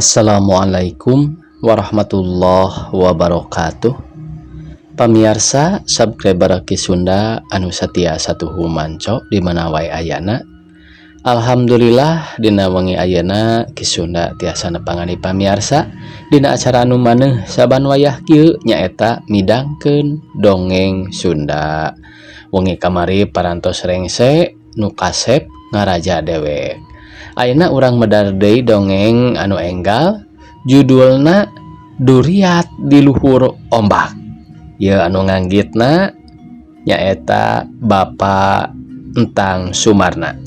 Assalamualaikum warahmatullahi wabarakatuh. Pamiarsa subscriber Ki Sunda anu satia satuhu manco di mana wae ayana. Alhamdulillah, dina wengi ayeuna Ki Sunda tiasa nepangan di pamiarsa dina acara anu maneh saban wayah kieu, nyaeta midangkeun dongeng Sunda. Wengi kamari parantos rengse nu kasep ngaraja dewek. Ayeuna urang medar deui dongeng anu enggal, judulna Duriat di Luhur Ombak. Ya, anu nganggitna nyaeta Bapak Entang Sumarna.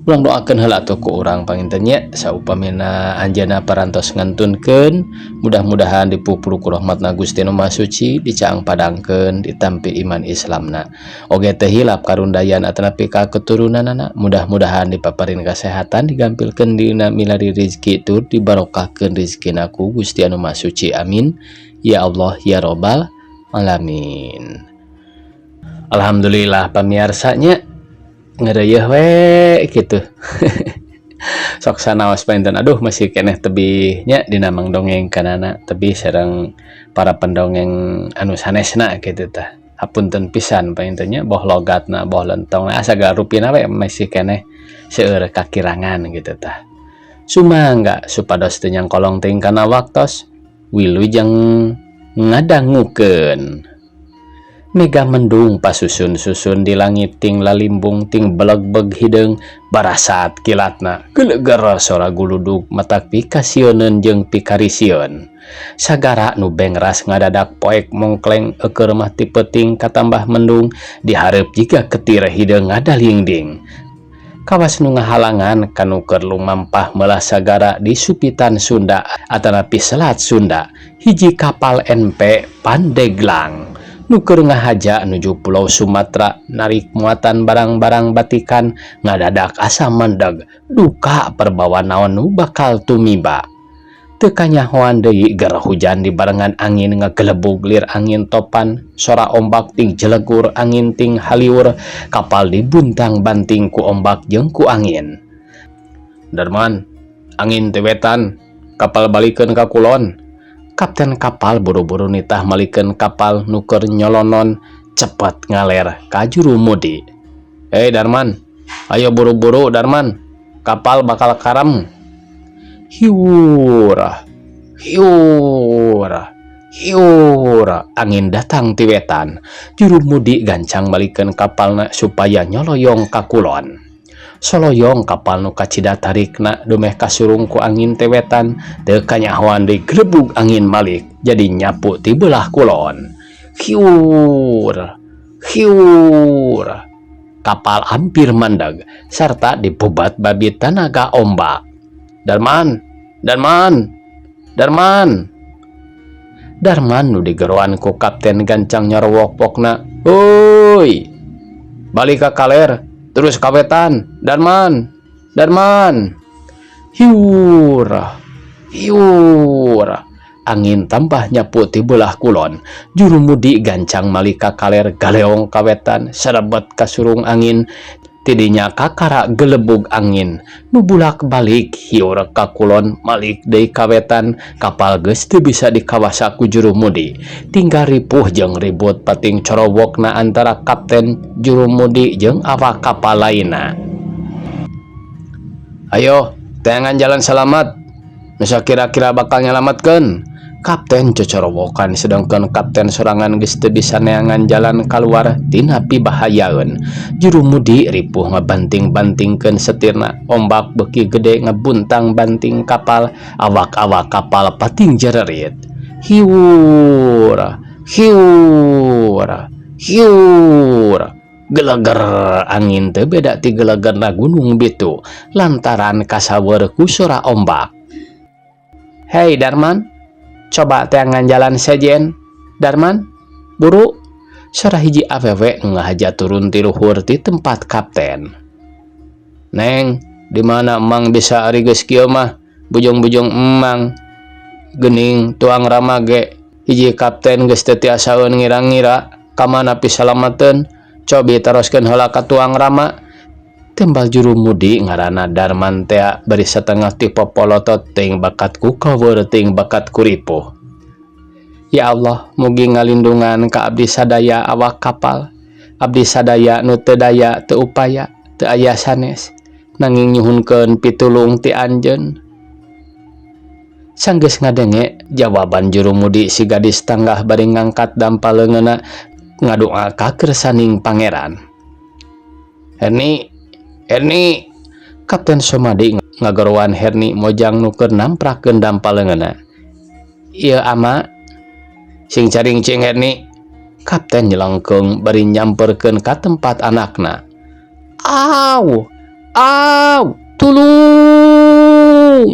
Urang doakeun heula atuh ku urang panginten nya, saupamina anjeunna parantos ngantunkeun, mudah-mudahan dipupuru ku rahmatna Gusti Nu Maha Suci, dicaang padangkeun, ditampi iman Islamna oge, teu hilap karundayan atanapi ka keturunanana. Mudah-mudahan dipaparin kesehatan, digampilkeun dina milari rizki, tur dibarokahkeun rizkina ku Gusti Anu Maha Suci. Amin ya Allah ya Robbal Alamin. Alhamdulillah, pamiarsanya, ngereyeuh we gitu sok sanaos panginten. Aduh, masih keneh tebih nya dina mangdongeng kanana, tebih sareng para pendongeng anu sanesna gitu. Tah, hapunten pisan panginten nya, boh logatna, boh lentong, asa rupina we masih keneh seueur kakirangan gitu. Tah, sumangga supados teu nyangkolong teuing kana waktos, wilujeng ngadangukeun. Mega mendung pasusun-susun di langit, ting lalimbung ting belegbeg hideung, barasat kilatna, gelegar sora guludug, matak pikasieuneun jeung pikarisieun. Sagara nu bengras ngadadak poek mongkleng, eukeur mah ti peuting katambah mendung, dihareup jiga ketir hideung ngadalingding kawas nu ngahalangan kanu keur lumampah meulah sagara di Supitan Sunda atanapi Selat Sunda. Hiji kapal NP Pandeglang nu keur ngahaja nuju Pulau Sumatera, narik muatan barang-barang batikan, ngadadak asa mandeg duka perbawa naon nu bakal tumiba. Teu kanyahoan deui ger hujan dibarengan angin ngagelebug, lir angin topan, sora ombak ting jelegur, angin ting haliur, kapal dibuntang-banting ku ombak jeung ku angin. "Darman, angin ti wetan, kapal balikeun ka kulon." Kapten kapal buru-buru nitah malikeun kapal nu keur nyolonon cepet ngaler ka juru mudi. "Hei Darman, ayo buru-buru, Darman, kapal bakal karam." Hiur, hiur, hiur, angin datang ti wetan. Juru mudi gancang malikeun kapalna supaya nyoloyong ka kulon. Soloyong kapal nu kacida tarikna dumeh kasurung ku angin ti wetan. Teu kanyahoan deui gelebug angin malik jadi nyapu ti beulah kulon. Hiur, hiur, kapal hampir mandeg sarta dibubat-babit tanaga ombak. "Darman, Darman, Darman!" Darman nu digeroan ku kapten gancang nyorowok pokna. "Hoi, balik ka kaler, terus ka wetan, Darman, Darman!" Hiur, hiur, angin tambah nyapu ti belah kulon. Juru mudi gancang malik ka kaler, galeong ka wetan, serebet kasurung angin. Tidinya kakara gelebug angin nu bulak-balik, hiur ka kulon, malik deui ka wetan. Kapal geus teu bisa dikawasa ku juru mudi. Tinggal ripuh jeung ribut pating corowokna antara kapten, juru mudi jeung awak kapal lainna. "Ayo, teangan jalan salamat. Nu sakira-kira bakal nyalamatkeun." Kapten cocorowokan, sedangkan kapten sorangan geus teu bisa neangan jalan keluar tina pibahayaeun. Juru mudi ripuh ngabanting-bantingkeun setirna. Ombak beuki gede ngabuntang-banting kapal, awak-awak kapal pating jererit. Hiur, hiur, hiur, geleger angin teu beda ti gelegerna Gunung Bitu lantaran kasaweur ku sora ombak. "Hei Darman, coba teangan jalan sejen. Darman, buru!" Sora hiji awewe nu ngahaja turun ti luhur ti tempat kapten. "Neng, di mana Emang bisa ari geus kieu mah? Bujung-bujung Emang geuning tuang Rama ge." Hiji kapten geus teu tiasaeun ngira-ngira ka mana pisalamateun. "Cobi teroskeun heula ka tuang Rama." Tembal juru mudi ngaranna Darman tea bari satengah ti popolotot teuing bakat ku kaweur teuing bakat ku ripuh. Ya Allah mugi ngalindungan ka abdi sadaya awak kapal. Abdi sadaya nu teu daya teu upaya teu aya sanes nanging nyuhunkeun pitulung ti anjeun. Sanggeus ngadenge jawaban juru mudi si gadis tanggah bari ngangkat dampal leungeunna ngadoa ka kersaning pangeran. Herni, Herni, Kapten Somadi ngagorowan Herni mojang nu keur namprakeun dampal leungeunna. Ieu ama, sing caringcing Herni. Kapten nyelengkeung bari nyamperkeun ka tempat anakna. Aw, aw, tulung!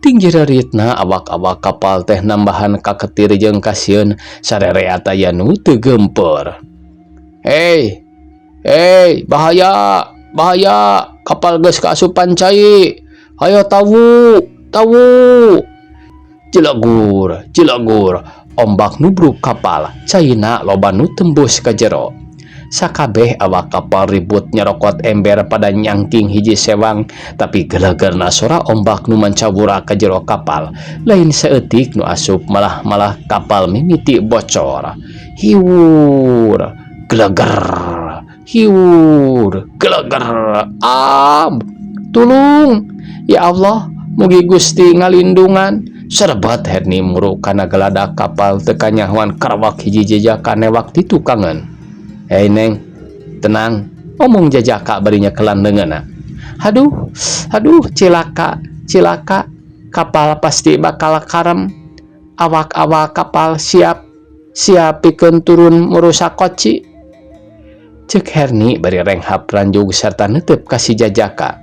Ting jereritna awak-awak kapal teh nambahan kaketir jeung kasieun sarerea aya nu teu geumpeur. Hei, hei, bahaya, bahaya, kapal geus kaasupan cai. Hayo tawu, tawu. Jelagur, jelagur, ombak nubruk kapal, caina loba nu tembus ka jero. Sakabeh awak kapal ribut nyerokot ember pada nyangking hiji sewang, tapi gelegerna sora ombak nu mancawura ka jero kapal. Lain saeutik nu asup malah-malah kapal mimiti bocor. Hiur, geleger, hiur, geleger, am, tulung, ya Allah, mugi Gusti ngalindungan. Serbat Herni muru kana geladak kapal teu kanyahoan karawak hiji jejaka newak di tukangan. Hei Neng, tenang, omong jejaka bari nyekelan leungeunna. Aduh, aduh, cilaka, cilaka, kapal pasti bakal karem. Awak-awak kapal siap, siap pikeun turun muru sakoci. Cek Herni bari renghap ranjug serta netep ka si jajaka.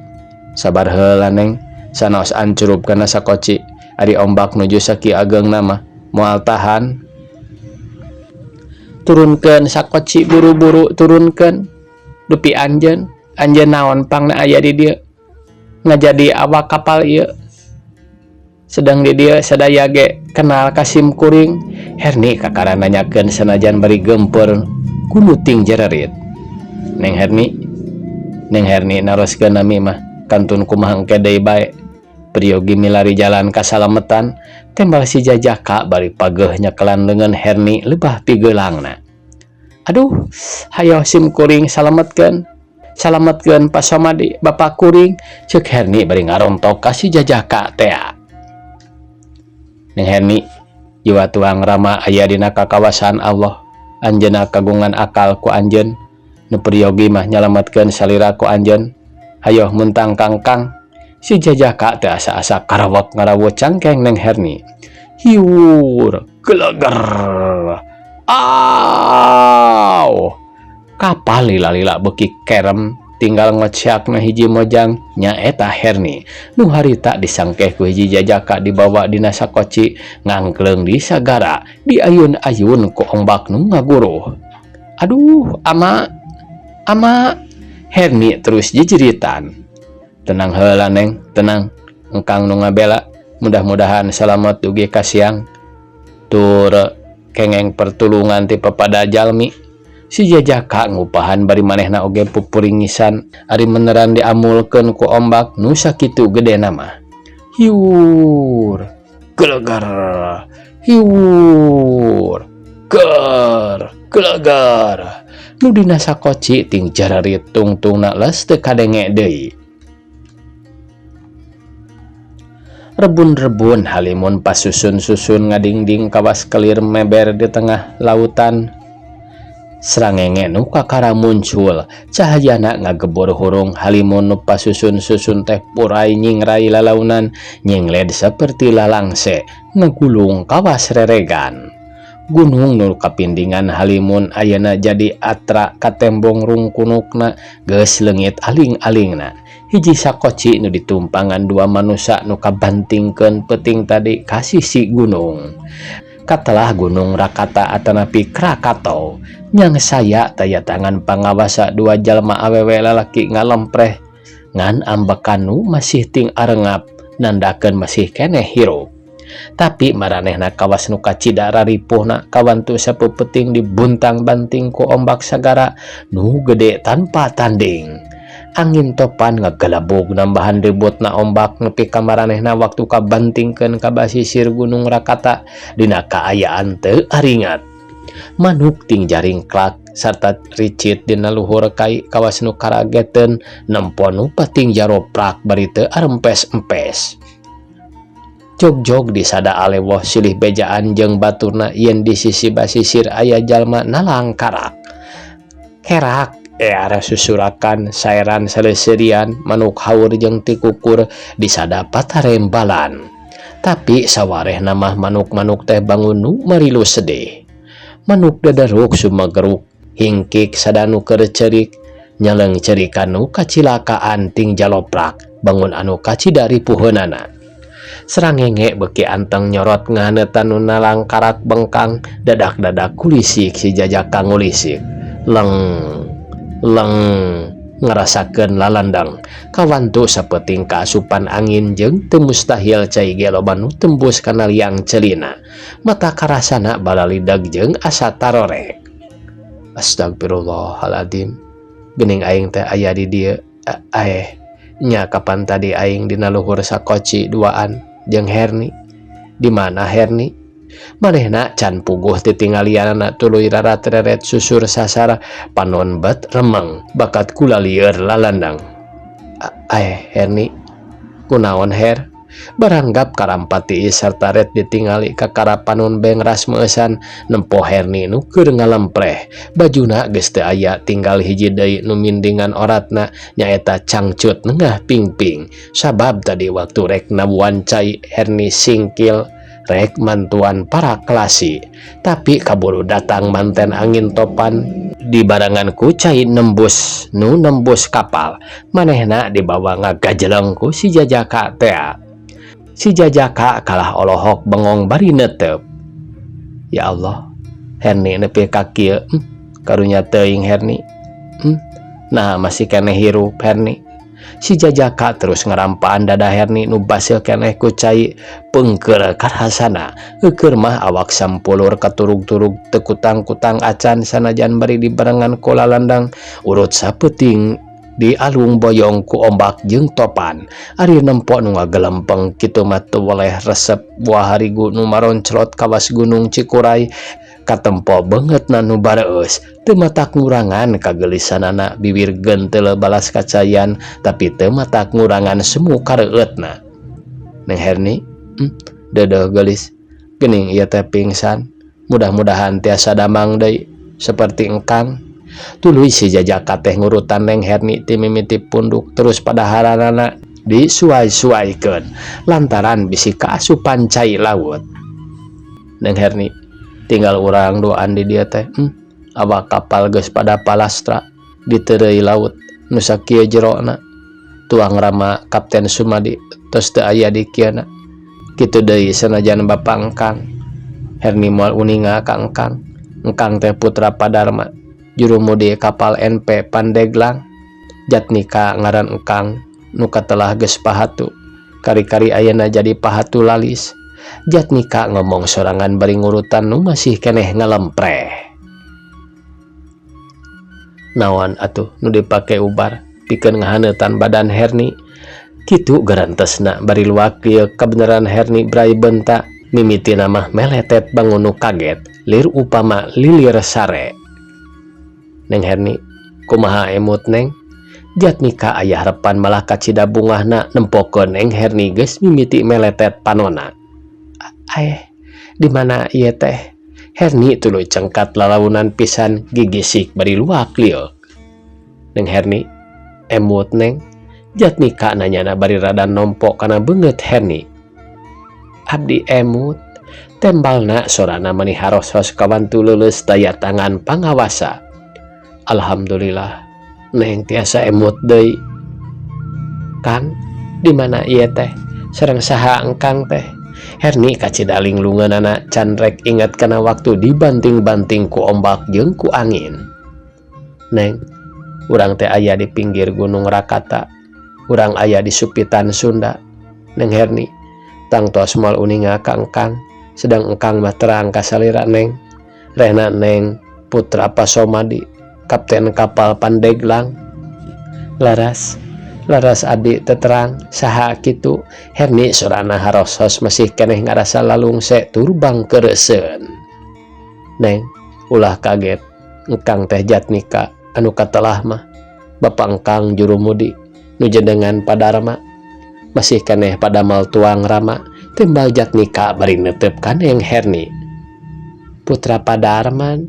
Sabar heula Neng, sanaos ancurup kana sakoci. Ari ombak nuju sakieu ageungna mah moal tahan. Turunkeun sakoci buru-buru turunkeun. Dupi anjeun, anjeun naon pangna aya di dieu. Ngajadi awak kapal ieu. Sedang di dieu sadaya ge kenal ka sim kuring. Herni kakara nanyakeun sanajan bari geumpeur kunuting jererit. Neng Herni, Neng Herni naroskeun nami mah kantun kumaha engke deui bae. Priyogi milari jalan kasalametan, tembal si jajaka bari pageuh nyekelan leungeun Herni lebah pigeulangna. Aduh, hayo sim kuring salametkeun. Salametkeun Pak Somadi, bapak kuring, ceuk Herni bari ngarontok ka si jajaka tea. Neng Herni, jiwa tuang rama aya dina kakawasaan Allah. Anjeunna kagungan akal ku anjeun. Nu priyogi mah nyalametkeun salira ku anjeun. Hayo muntang kangkang. Si jajaka teu asa-asa karawak ngarawu cangkeng Neng Herni. Hiur, geleger. Aw. Kapal lila-lila beuki kerem, tinggal ngociakna hiji mojang nyaeta Herni. Nu harita disangkeh ku hiji jajaka dibawa dina sakoci ngangkleung di sagara, diayun-ayun ku ombak nu ngaguruh. Aduh, ama, ama. Herni terus jejeritan. Tenang heula Neng, tenang. Engkang nu ngabela, mudah-mudahan salamet dugi ka siang. Tur kengeng pertulungan ti papada jalmi. Si jajaka ngupahan bari manehna oge pupuringisan ari meneran diamulkeun ku ombak nu sakitu gedena mah. Hiur, gelegar, hiur, ger, gelegar. Nu dina sakoci ting jararit tungtungna les teu kadenge deui. Rebun-rebun halimun pasusun-susun ngadingding kawas kelir meber di tengah lautan. Srangenge nu kakara muncul, cahayana ngagebor hurung halimun nu pasusun-susun teh purai nyingrai lalaunan, nyingled seperti lalangse, ngagulung kawas reregan. Gunung nu kapindingan halimun ayana jadi atra katembong rungkunukna, geus leungit aling-alingna. Hiji sakoci nu ditumpangan dua manusia nu kabantingkeun peuting tadi ka sisi gunung. Katelah gunung Rakata atanapi Krakatau, nyang saya taya tangan pangawasa dua jalma awewe lalaki ngalempreh ngan ambekan nu masih ting arengap nandakeun masih keneh hirup. Tapi maranehna kawas nu kacida raripuhna kawantu sapeupeting dibuntang-banting ku ombak sagara nu gede tanpa tanding. Angin topan ngagalabug nambahan ributna ombak nepi ka maranehna waktu kabantingkeun ka basisir Gunung Rakata dina kaayaan teu aringat. Manuk ting jaringklak sarta ricit dina luhur kai kawas nu karageteun nempo nu pating jaroprak bari teu arempes-empes. Jogjog disada alewoh silih bejaan jeung baturna yen di sisi basisir aya jalma nalang karak. Kerak eara susurakan saeran seleuserian manuk haur jeung tikukur disada patarembalan. Tapi sawarehna mah manuk-manuk teh bangun nu marilu sedih. Manuk dadaruk sumageruk hingkik sada nu keur ceurik nyeleng cerikan nu kacilakaan ting jaloprak bangun anu kacida ripuheunana. Sarangenge beuki anteng nyorot ngahaneutan nu nalang karak bengkang dadak-dadak kulisik si Jajaka ngulisik. Leng leng ngarasakeun lalandang kawantu sapeuting kaasupan angin jeung teu mustahil cai ge loba nu tembus kana liang ceulina. Mata karasana balalidag jeung asa tarorek. Astagfirullahaladzim, geuning aing teh aya di dieu. Aeh nya kapan tadi aing dina luhur sakoci duaan jeung Herni. Di mana Herni? Manehna can puguh titinggalianana tuluy rarat-reret susur sasar panon bet remeng bakat kula lieur lalandang. Aeh Herni, kunaon Her? Baranggap karampa tiis sarta ret ditingali kakara panon bengras meueusan nempo Herni nu keur ngalempreh. Bajuna geus teu aya tinggal hiji deui nu mindingan oratna nyaeta cangcut nengah pingping. Sabab tadi waktu rek nabuan cai Herni singkil rek mantuan para klasi. Tapi kaburu datang manten angin topan dibarengan ku cai nembus nu nembus kapal. Manehna dibawa ngagajeleng ku si Jajaka tea. Si Jajaka kalah olohok bengong bari neuteup. Ya Allah, Herni nepi ka kieu, karunya teuing Herni. Nah masih keneh hirup Herni. Si Jajaka terus ngarampaan dada Herni nu baseuh keneh ku cai peungkeur karasana. Eukeur mah awak sampulur katurug-turug teu kutang-kutang acan sanajan bari dibarengan ku lalandang urut sapeuting dialung boyong ku ombak jeung topan. Ari nempo nu ngagelempeng kitu mah teu weleh resep buah harigu nu maronclot kawas Gunung Cikuray katempo beungeutna nu bareus teu matak ngurangan kagelisanana bibir genteul balas kacayan tapi teu matak ngurangan semu kareueutna. Neng Herni, deudeuh geulis geuning ieu teh pingsan, mudah-mudahan tiasa damang deui seperti engkang. Tuluy si Jajaka teh ngurutan Neng Herni ti mimiti punduk terus padaharanana disuai-suaikeun lantaran bisi kaasupan cai laut. Neng Herni, tinggal urang duaan di dieu teh, awak kapal geus pada palastra diteureuy laut nu sakieu jerona. Tuang rama Kapten Sumadi tos teu aya di kieuna. Kitu deui sanajan bapa engkang. Herni moal uninga ka engkang. Engkang teh putra Padarma, jurumudi kapal NP Pandeglang. Jatnika ngaran engkang nu katelah geus pahatu. Kari-kari ayeuna jadi pahatu lalis. Jatnika ngomong sorangan bari ngurutan nu masih keneh ngalempreh. Naon atuh nu dipake ubar pikeun ngahaneutan badan Herni. Kitu garantesna bari luak ieu kabeneran Herni brai benta mimitina mah meletet bangun nu kaget lir upama lilir sare. Neng Herni, kumaha emut Neng? Jatnika aya harepan malah kacida bungahna nempokeun Neng Herni geus mimiti meletet panona. Aeh, di mana ieu teh? Herni tuluy cengkat lalaunan pisan gigisik bari luak lieuk. Neng Herni, emut Neng? Jatnika nanyana bari rada nompo kana beungeut Herni. Abdi emut, tembalna sorana mani harosos kawantu leuleus daya tangan pangawasa. Alhamdulillah, Neng tiasa emut deui. Kang, di mana ieu teh? Sareng saha engkang teh? Herni kacida linglungeunana can rek inget kana waktu dibanting-banting ku ombak jeung ku angin. Neng, urang teh aya di pinggir Gunung Rakata. Urang aya di Supitan Sunda. Neng Herni, tangtos moal uninga ka engkang, sedang engkang mah terang kasalira Neng. Rehna Neng putra Pasomadi, kapten kapal Pandeglang. Leres, leres abdi teu terang saha kitu Herni sorana harosos masih keneh ngarasa lalungse tur bangkeureuseun. Neng, ulah kaget, engkang teh Jatnika anu katelah mah bapa engkang jurumudi nu jenengan padarma masih keneh padamal tuang rama timbal Jatnika bari netep ka Neng Herni. Putra Padarman,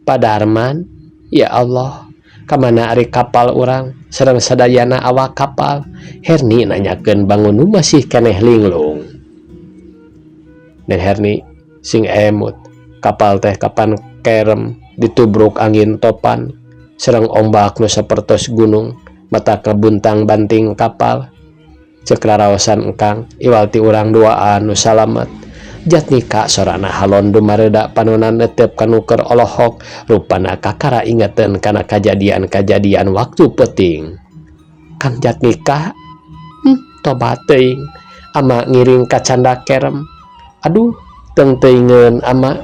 Padarman, ya Allah, kamana ari kapal urang sareng sadayana awak kapal? Herni nanyakeun bangun nu masih keneh linglung. Neng Herni sing emut, kapal teh kapan kerem ditubruk angin topan sareng ombak nu sapertos gunung matak buntang-banting kapal. Cek raraosan engkang iwal ti urang duaan nu salamet. Jatnika sorana halon dumareda panona netep ka nu keur olohok rupana kakara ingeteun kana kajadian-kajadian waktu peuting. Kang Jatnika, tobat teuing ama ngiring kacandak kerem. Aduh, teung teuingeun ama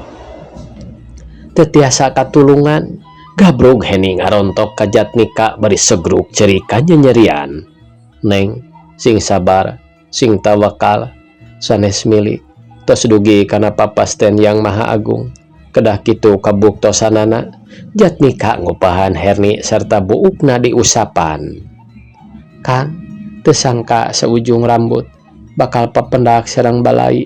teu tiasa katulungan. Gabrug Heni ngarontok ka Jatnika bari segruk ceurik kanyanyerian. Neng, sing sabar, sing tawakal, sanes milik tos dugi kana papasten Yang Maha Agung kedah kitu kabuktosanana. Jatnika ngupahan Herni serta buukna diusapan. Kang, teu sangka seujung rambut bakal papendak sareng balai.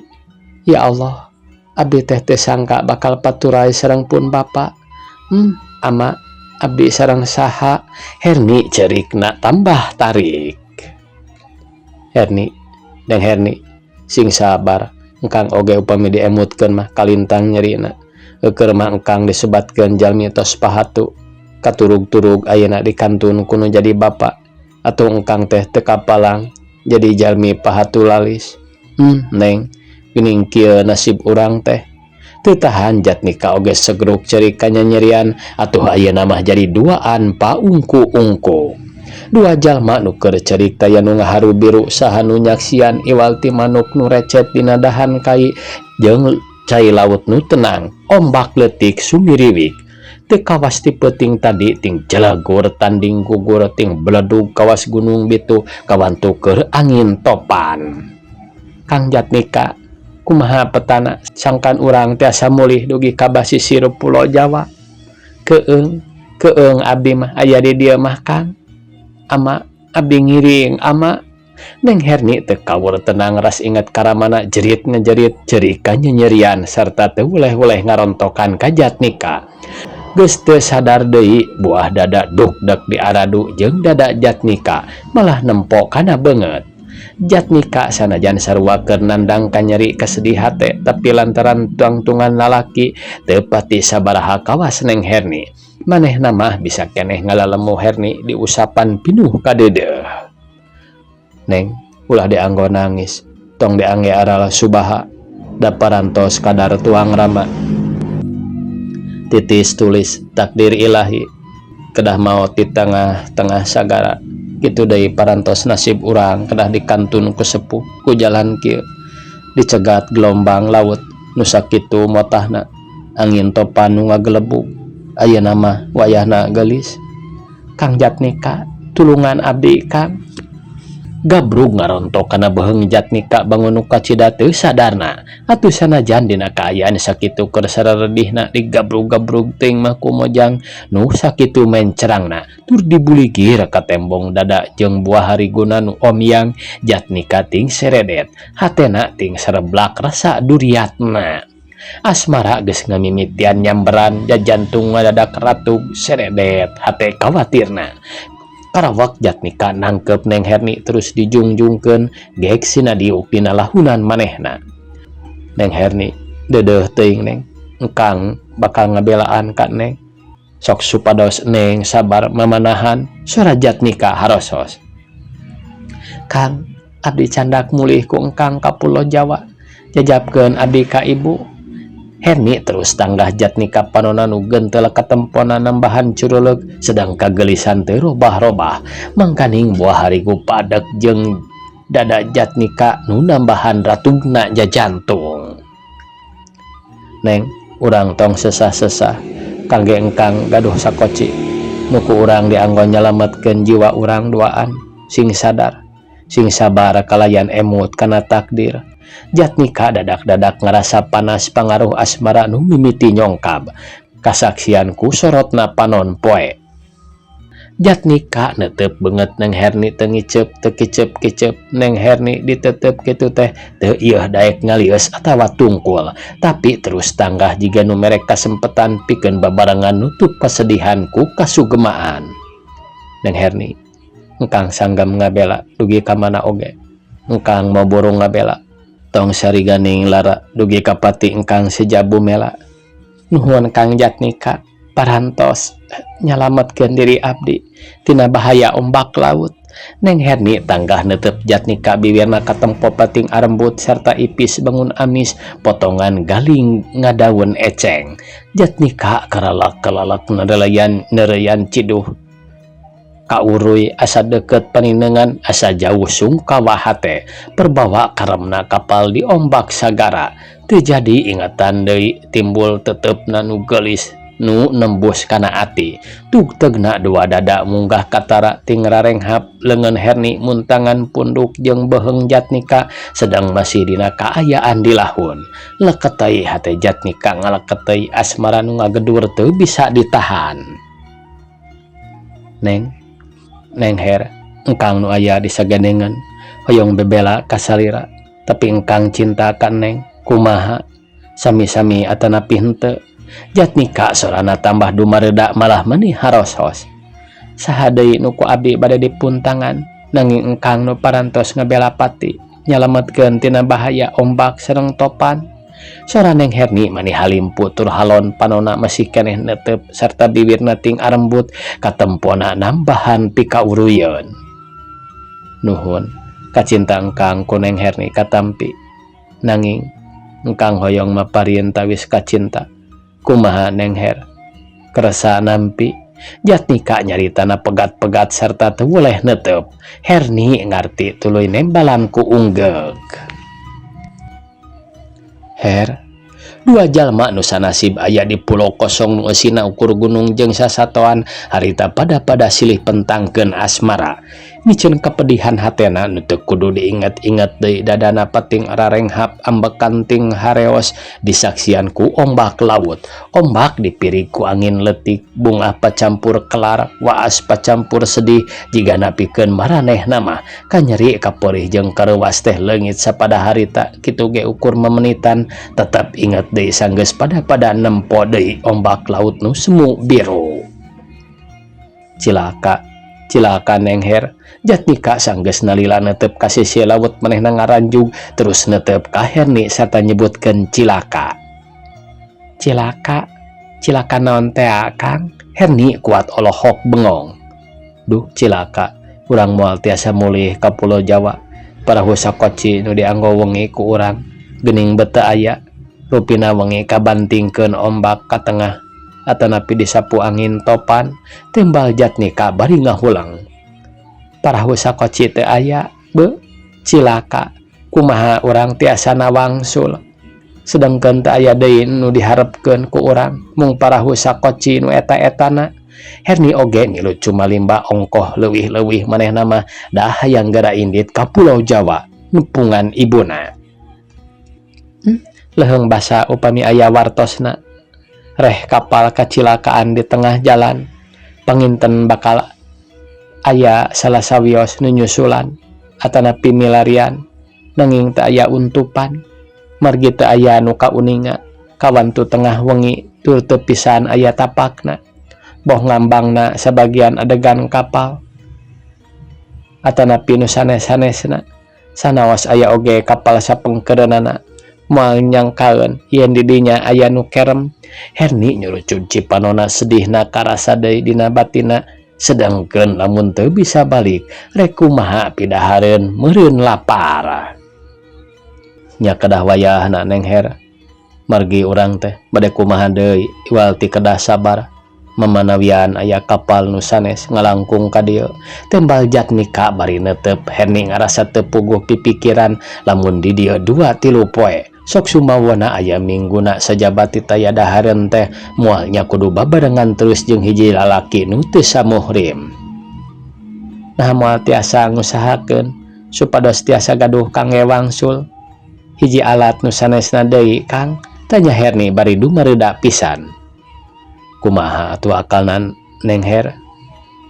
Ya Allah, abdi teh teu sangka bakal paturay sareng pun bapa. Ama, abdi sareng saha? Herni cerikna tambah tarik. Herni, Neng Herni, sing sabar. Engkang oge upami diemutkeun mah kalintang nyerina. Eukeun mah engkang disebatkeun jalmi tos pahatu katurug-turug ayeuna dikantun ku nu jadi bapa atau engkang teh teu kapalang jadi jalmi pahatu lalis. Neng, geuning kieu nasib urang teh. Teu tahan Jatnika oge segruk ceurik kanyanyerian. Atuh ayeuna mah jadi duaan paungku-ungku. Dua jalma nu keur ceurik taya nu ngaharu biru saha nu nyaksian iwal ti manuk nu recet dina dahan kai jeung cai laut nu tenang ombak leutik sumiriwik. Teu kawas ti peuting tadi ting jelegur tanding gugur ting beledug kawas gunung bitu kawantu keur angin topan. Kang Jatnika, kumaha petana sangkan urang tiasa mulih dugi ka basisir Pulo Jawa? Keung, keung abdi mah aya di dieu mah. Kang, ama, abdi ngiring ama. Neng Herni teu kawur tenang ras inget karamana jerit ngejerit ceurik kanyanyerian serta teu weleh-weleh ngarontokan ka Jatnika. Geus teu sadar deui buah dada dukdek diaradu jeung dada Jatnika malah nempo kana beungeut. Jatnika sanajan sarua keur nandang kanyeri kasedih hate tapi lantaran tangtungan lalaki teu pati sabaraha kawas Neng Herni. Manehna mah bisa keneh ngalalemu Herni diusapan pinuh kadeudeuh. Neng, ulah dianggo nangis, tong diangge aral subaha, da parantos kadar tuang rama. Titis tulis takdir ilahi kedah maot di tengah-tengah sagara. Kitu deui parantos nasib urang kedah dikantun ku sepuh ku jalan kieu dicegat gelombang laut nu sakitu motahna angin topan nu ngagelebug. Ayeuna mah wayahna geulis. Kang Jatnika, tulungan abdi, Kang. Gabrug ngarontok kana beuheung Jatnika bangun nu kacida teu sadarna. Atuh sanajan dina kaayaan sakitu keur sararedihna digabrug-gabrug teuing mah ku mojang nu sakitu mencerangna tur dibuligir ka tembong dada jeung buah hariguna nu omyang Jatnika ting seredet hatena ting sereblak rasa duriatna. Asmara geus ngamimitian nyamberan jajantung ngadadak ratug seredet hate kawatirna. Karawak Jatnika nangkep Neng Herni terus dijungjungkeun gek sina diuk dina lahunan manehna. Neng Herni, deudeuh teuing Neng, engkang bakal ngabelaan ka Neng. Sok supados Neng sabar mamanahan. Sora Jatnika harosos. Kang, abdi candak mulih ku engkang ka Pulo Jawa, jajabkeun abdi ka ibu. Herni terus tanggah Jatnika panona nu gentel katempona nambahan curuleuk sedang kagelisan teu robah-robah mangkaning buah harigu padek jeung dada Jatnika nu nambahan ratugna jajantung. Neng, urang tong sesah-sesah kangge engkang gaduh sakoci. Nu ku urang dianggo nyalametkeun jiwa urang duaan. Sing sadar, sing sabar kalayan emut kana takdir. Jatmika dadak-dadak ngarasa panas pangaruh asmara nu mimiti nyongkab kasaksian ku sorotna panon poe. Jatmika netep beungeut Neng Herni, teu ngiceup, teu kiceup-kiceup. Neng Herni ditetep kitu teh teu ieuh daek ngalius atawa tungkul, tapi terus tanggah jiga nu mere kasempetan pikeun babarengan nutup kasedihan ku kasugemaan. Neng Herni, engkang sanggam ngabela dugi ka mana oge. Engkang mau borong ngabela. Tong sariganing lara dugi ka pati engkang sejabu mela. Nuhun, Kang Jatmika, parantos nyalametkeun diri abdi tina bahaya ombak laut. Neng Herni tanggah netep Jatnika, bibirna katempo pating arembut serta ipis bangun amis potongan galing ngadaun eceng. Jatnika karalak-kalalak nereuyan nereuyan ciduh kauruy, asa deket paninengan, asa jauh sungkawa hate. Perbawa karemna kapal di ombak sagara. Teu jadi ingatan deui, timbul tetepna nu geulis nu nembus kana ati. Tugtegna dua dada munggah katara ting rarenghap leungeun Herni muntangan punduk jeung beuheung Jatnika, sedang masih dina kaayaan di lahun. Leketei hate Jatnika, ngaleketei asmara nu ngagedur teu bisa ditahan. Neng, Neng Her, engkang nu aya di sagandengan hoyong bebela kasalira, tapi engkang cinta ka Neng. Kumaha, sami-sami atanapi henteu? Jatmika sorana tambah dumareda, malah meni harosos. Saha deui nu ku abdi bade dipuntangan, nanging engkang nu parantos ngabela pati, nyalametkeun tina bahaya ombak sareng topan. Sora Neng Herni mani halimpu tur halon, panona masih keneh netep serta bibirna ting arembut, katempona nambahan pikauruyeun. Nuhun, kacinta engkang ku Neng Herni katampi, nanging engkang hoyong maparieun tawis kacinta. Kumaha, Neng Her, kersa nampi? Jatmika nyaritana pegat-pegat serta teu weleh netep. Herni ngarti, tuluy nembalan ku unggeuk. Her, dua jalma nu sanasib aya di pulau kosong nu eusina ukur gunung jeung sasatoan harita pada-pada silih pentangkeun asmara. Miceun kapedihan hatena nu teu kudu diinget-inget deui, dadana pating rarenghap, ambekan ting hareos disaksian ku ombak laut. Ombak dipirig ku angin leutik, bungah pacampur kelar, waas pacampur sedih, jigana pikeun maranehna mah kanyeri, kaperih jeung kareuwas teh leungit sapada harita. Kitu ge ukur memenitan, tetep inget deui sanggeus pada-pada nempo deui ombak laut nu semu biru. Cilaka, cilaka, Neng Her. Jatmika sanggeus nalila netep ka sisi laut, manehna ngaranjug terus netep ka Herni sarta nyebutkeun cilaka. Cilaka, cilaka naon tea, Kang? Herni kuat olohok bengong. Duh, cilaka, urang moal tiasa mulih ka Pulau Jawa. Parahu sakoci nu dianggo wengi ku urang geuning bet teu aya. Rupina wengi kabantingkeun ombak ka tengah atanapi disapu angin topan, timbal Jatmika bari ngahulang. Parahu sakoci teu aya, beuh, cilaka. Kumaha urang tiasa nawangsul, sedangkeun teu aya deui nu diharepkeun ku urang mung parahu sakoci nu eta-etana. Herni oge milu cumalimba ongkoh leuwih-leuwih, manehna mah dah hayang gera indit ka Pulau Jawa nepungan ibuna. Leuheung basa upami aya wartosna. Reh kapal kacilakaan di tengah jalan, panginten bakal aya salah sawios nu nyusulan atanapi milarian, nanging teu aya untupan margi teu aya nu kauninga. Kawantu tengah wengi tur teu pisan aya tapakna, boh ngambangna sabagian adegan kapal atanapi nu sanes-sanesna. Sanaos aya oge kapal sapengkeureunana moal nyangkaeun yen di dinya aya nu kerem. Herni nyurucud cipanona, sedihna karasa deui dina batinna, sedangkeun lamun teu bisa balik, rek kumaha pidahareun, meureun lapar. Nya kedah wayahna, Neng Her, margi urang teh bade kumaha deui iwal ti kedah sabar. Mamanawian aya kapal nu sanes ngalangkung ka dieu. Tembal Jatmika bari neuteup Herni ngarasa teu puguh pipikiran lamun di dieu dua tilu poe. Sok sumawana aya mingguna sajaba ti taya dahareun teh moal nya kudu babarengan terus jeung hiji lalaki nu teu samuhrim. Naha moal tiasa ngusahakeun supados tiasa gaduh kangge wangsul hiji alat nu sanesna deui Kang? Tanya Herni bari dumareuda pisan. Kumaha atuh akalna Neng Her?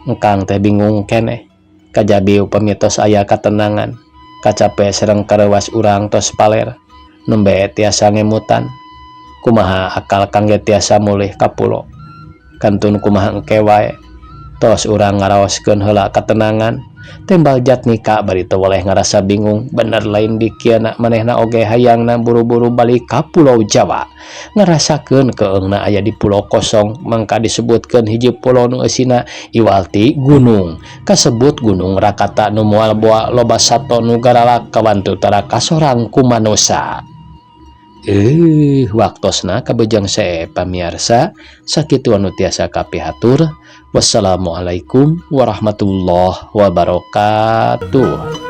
Engkang teh bingung keneh. Kajabi upami tos aya katenangan, kacape sareng kareuwas urang tos paler, nembe tiasa ngemutan. Kumaha akal kangge tiasa mulih ka pulo? Kantun kumaha engke wae. Tos urang ngaraoskeun heula katenangan. Tembal Jatmika bari teu weleh ngarasa bingung bener lain dikieuna manehna oge hayangna buru-buru balik ka pulo Jawa. Ngarasakeun keungna aya di pulo kosong mangka disebutkeun hiji pulo nu eusina iwal ti gunung kasebut Gunung Rakata nu moal boa loba sato nu garalak kawantu tara kasorang ku manusa. Waktosna kabejang sae pamiarsa sakitu anu tiasa kapihatur. Wassalamualaikum warahmatullahi wabarakatuh.